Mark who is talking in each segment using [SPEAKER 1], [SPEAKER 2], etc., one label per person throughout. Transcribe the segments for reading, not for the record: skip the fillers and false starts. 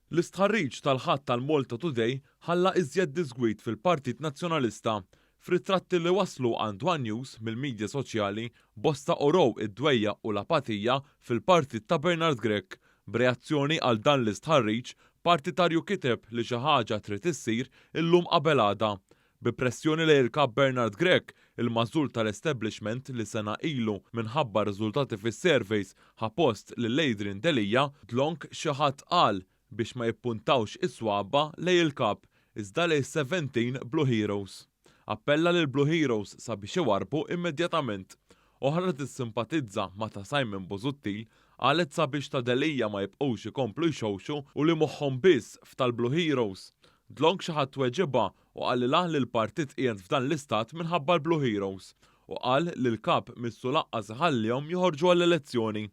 [SPEAKER 1] L-istħarriġ tal-Ħadd tal-Malta Today ħalla iżjed diżgwid fil-Partit Nazzjonalista. F'ritratti li waslu għand one News mill-midja soċjali, bosta urew id-dwejjaq u l-apatija fil-partit ta' Bernard Grech. B'reazzjoni għal dan l-istħarriġ, partitarju kiteb li xi ħaġa trid issir illum qabel għada. Bi pressjoni lejn il-Kap Bernard Grech, il-magħżul tal-establishment li sena ilu minħabba r-riżultati fis-surveys ħa post lil Adrian Delia, dlonk xi ħadd qal biex ma jippuntawx is-swaba' lejn il-Kap iżda lejn 17 Blue Heroes. Appella lil Blue Heroes sabiex iwarrbu immedjatament. Oħra li tissimpatizza ma' ta' Simon Busuttil qalet sabiex ta' Delia ma jibqgħux ikomplu jxewxu u li moħħhom biss f'tal-Blue Heroes. Dlonk xi ħadd weġibha u qalilha li l-partit qiegħed f'dan l-istat minħabba l-Blue Heroes u qal li l-Kap missu lanqas iħallihom joħorġu għall-elezzjoni.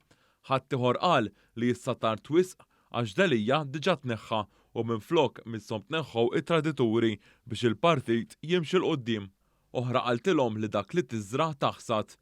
[SPEAKER 1] Ħaddieħor qal li issa tard wisq għax Delia diġà tneħħa u minflok misshom tneħħew it-tradituri biex il-partit jimxi 'l quddiem. Oħra qaltilhom li dak li tiżra' taħsad.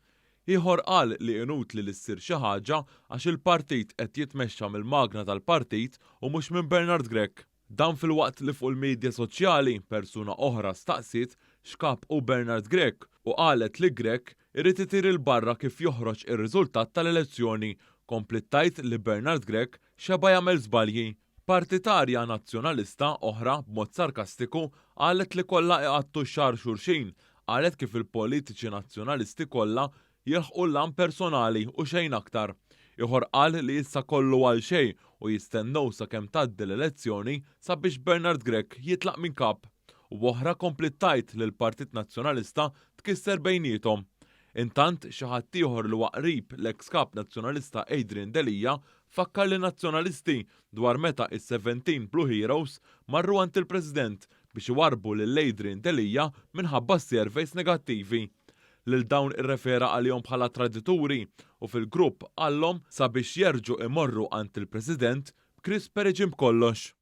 [SPEAKER 1] Ieħor qal li inutli li ssir xi ħaġa għax il-partit qed jitmexxa mill-magna tal-partit u mhux minn Bernard Grech. Dan filwaqt li fuq il-midja soċjali persuna oħra staqsiet x'kap hu Bernard Grech u qalet li Grech irid itir 'il barra kif joħroġ ir-riżultat tal-elezzjoni. Kompliet tgħid li Bernard Grech xeba' jagħmel żbalji. Partitarja Nazzjonalista oħra b'mod sarkastiku qalet li kollha iqattu xagħar xulxin. Qalet kif il-politiċi Nazzjonalisti kollha jilħqu l-għan personali u xejn aktar. Ieħor qal li issa kollu għal xejn u jistennew sakemm tgħaddi l-elezzjoni sabiex Bernard Grech jitlaq minn kap. U oħra kompliet tgħid li l-Partit Nazzjonalista tkisser bejniethom. Intant, xi ħadd ieħor li huwa qrib l-eks Kap Nazzjonalista Adrian Delia fakkar lin-Nazzjonalisti dwar meta is-17 Blue Heroes marru għand il-President biex iwarrbu lil Adrian Delia minħabba s-surveys negattivi. Lil dawn irrefera għalihom bħala tradituri u fil-grupp qallhom sabiex jerġgħu imorru għand il-President b'Chris Peregin b'kollox.